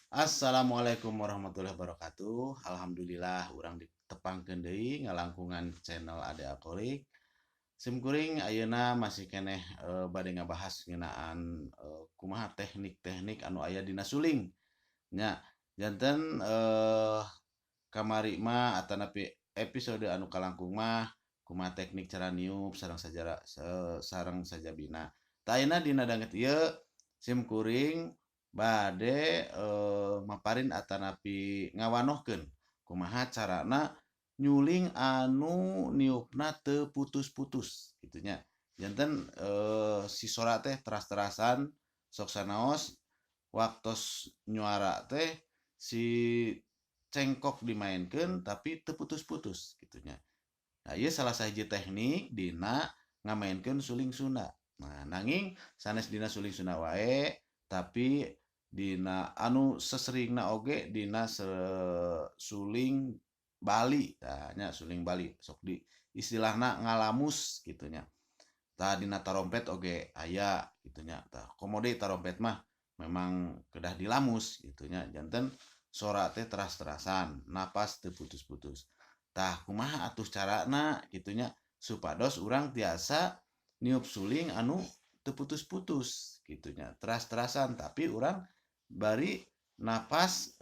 Assalamualaikum warahmatullahi wabarakatuh. Alhamdulillah urang ditepangkeun deui ngalangkungan channel Ade Alkolik. Sim kuring ayeuna masih keneh bade ngabahas ngeunaan kumaha teknik-teknik anu aya dina suling. Nya janten kamari mah atanapi episode anu kalangkung mah kumaha teknik cara niup sareng sajara sareng sajabina. Tah ayeuna dina danget ieu sim kuring bade maparin atanapi ngawanohkeun kumaha carana nyuling anu niupna teu putus-putus kitu nya. Janten si sora teh teras-terasan sok sanaos waktos nyuara teh si cengkok dimainkeun tapi teu putus-putus kitu nya. Nah, ieu salah sahiji teknik dina ngamainkeun suling Sunda. Nah, nanging sanes dina suling Sunda wae tapi dina anu seseringna oge dina suling Bali. Tah nya suling Bali sok di istilahna ngalamus kitu nya. Tah dina tarompet oge aya kitu nya. Tah komo deui tarompet mah memang kedah dilamus kitu nya. Janten sora teh teras-terasan, napas teu putus-putus. Tah kumaha atuh carana kitu nya supados urang tiasa niup suling anu teu putus-putus kitu nya, teras-terasan tapi urang bari napas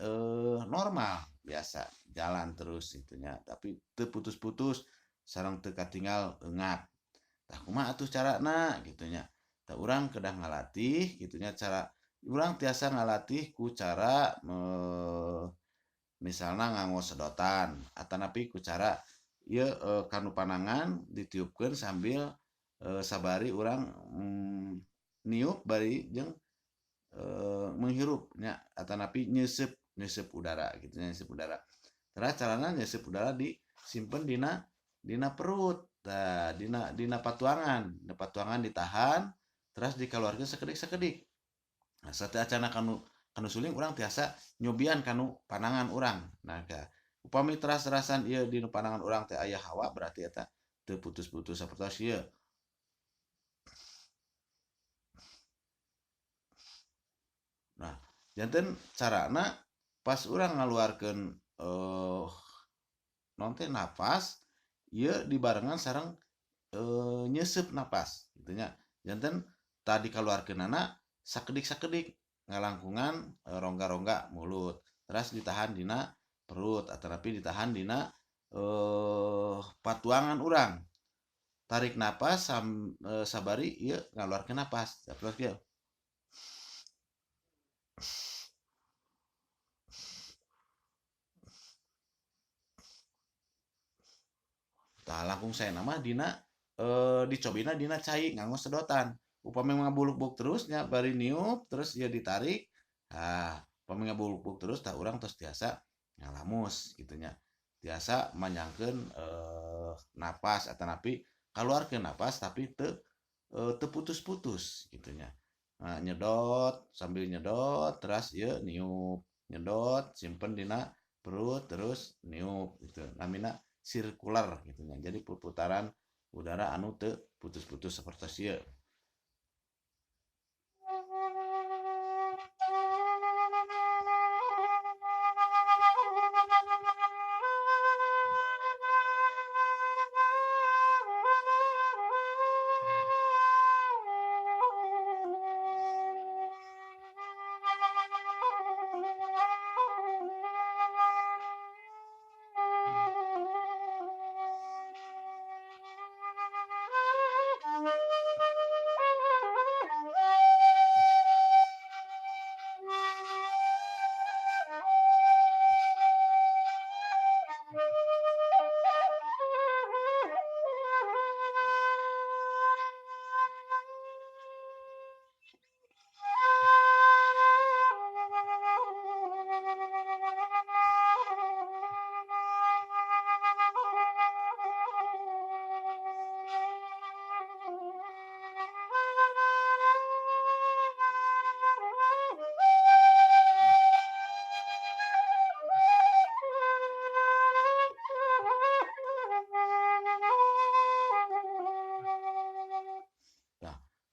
normal biasa jalan terus kitu nya, tapi teu putus-putus sareng teu katinggal eungap. Tah kumaha atuh carana kitu nya. Tah urang kedah ngalatih kitu nya, cara urang tiasa ngalatih ku cara misalna nganggo sedotan atanapi ku cara ieu kanu panangan ditiupkeun sambil sabari urang niup bari jeung menghirup nya atanapi nyeuseup, nyeuseup udara kitu nya, nyeuseup udara. Terus carana nyeuseup udara disimpen dina perut. Tah dina patuangan, dina patuangan ditahan terus dikaluarkeun sakedik-sakedik. Nah, sateuacana kanu suling urang tiasa nyobian kanu panangan urang. Nah, upami teras-terasan ieu dina panangan urang teh aya hawa berarti eta teu putus-putus sapertos ieu. Nah, janten carana pas urang ngaluarkeun naon teh napas ieu dibarengan sareng nyeuseup napas kitu nya. Janten tadi kaluarkeunana sakedik-sakedik ngalangkungan rongga-rongga mulut terus ditahan dina perut atanapi ditahan dina patuangan urang. Tarik napas sabari ieu ngaluarkeun napas. Terus kieu. Tah langkung saena mah dina dicobina dina cai nganggo sedotan. Upami ngabuluk-buluk terus nya bari niup terus ieu ditarik. Tah upami ngabuluk-buluk terus tah urang tos tiasa ngalamus kitu nya. Tiasa manyangkeun napas atanapi kaluarkeun napas tapi teu putus-putus kitu nya. Nah, nyedot sambil nyedot terus ieu niup, nyedot simpen dina perut terus niup gitu. Namina sirkular kitu nya. Jadi perputaran udara anu teu putus-putus sapertos ieu.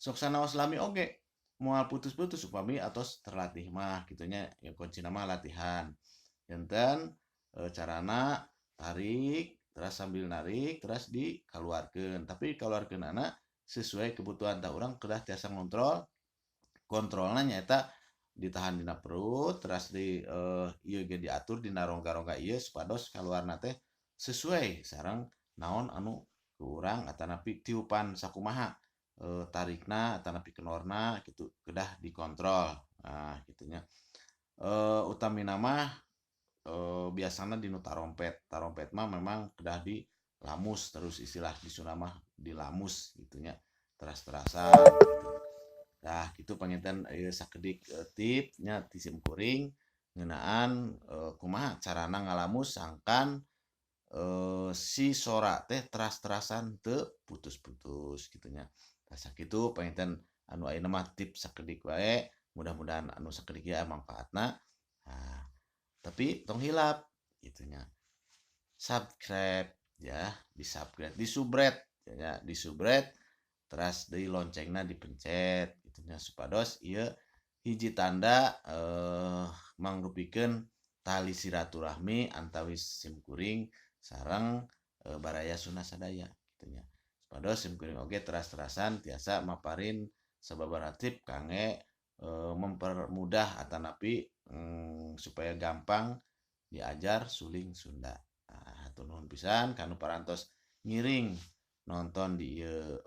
Sok sanaos lami oge moal putus-putus upami atos terlatih mah kitu nya. Ya kuncina mah latihan. Janten carana tarik terus sambil narik terus dikaluarkeun, tapi kaluarkeunana sesuai kebutuhan. Tah urang kedah tiasa ngontrol, kontrolna nyaeta ditahan dina perut terus di ieu ge diatur dina rongga-rongga ieu supados kaluarna teh sesuai sareng naon anu ku urang atanapi tiupan sakumaha tarikna atanapi kenorna kitu kedah dikontrol. Nah kitu nya. Utamina mah biasana dinu tarompet. Tarompet mah memang kedah dilamus terus, istilah di Sunda mah dilamus kitu nya, teras-terasan gitu. Tah kitu panginten ieu sakedik tip nya ti sim kuring ngeunaan kumaha carana ngalamus sangkan si sora teh teras-terasan teu putus-putus kitu nya. Tah sakitu panginten anu ayeuna mah tip sakedik wae, mudah-mudahan anu sakedik ieu aya mangfaatna. Nah, tapi tong hilap kitu nya, subscribe ya, di subscribe, di subret ya, di subret teras deui loncengna dipencet kitu nya supados ieu hiji tanda mangrupikeun tali silaturahmi antawis sim kuring sareng baraya Sunda sadaya kitu nya. Supados sim kuring oge teras-terasan tiasa maparin sababaraha tip kangge mempermudah atanapi supaya gampang diajar suling Sunda. Nah, hatur nuhun pisan kanu parantos ngiring nonton di ieu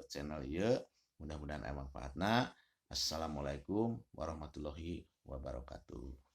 channel ieu, mudah-mudahan aya manfaatna. Assalamualaikum warahmatullahi wabarakatuh.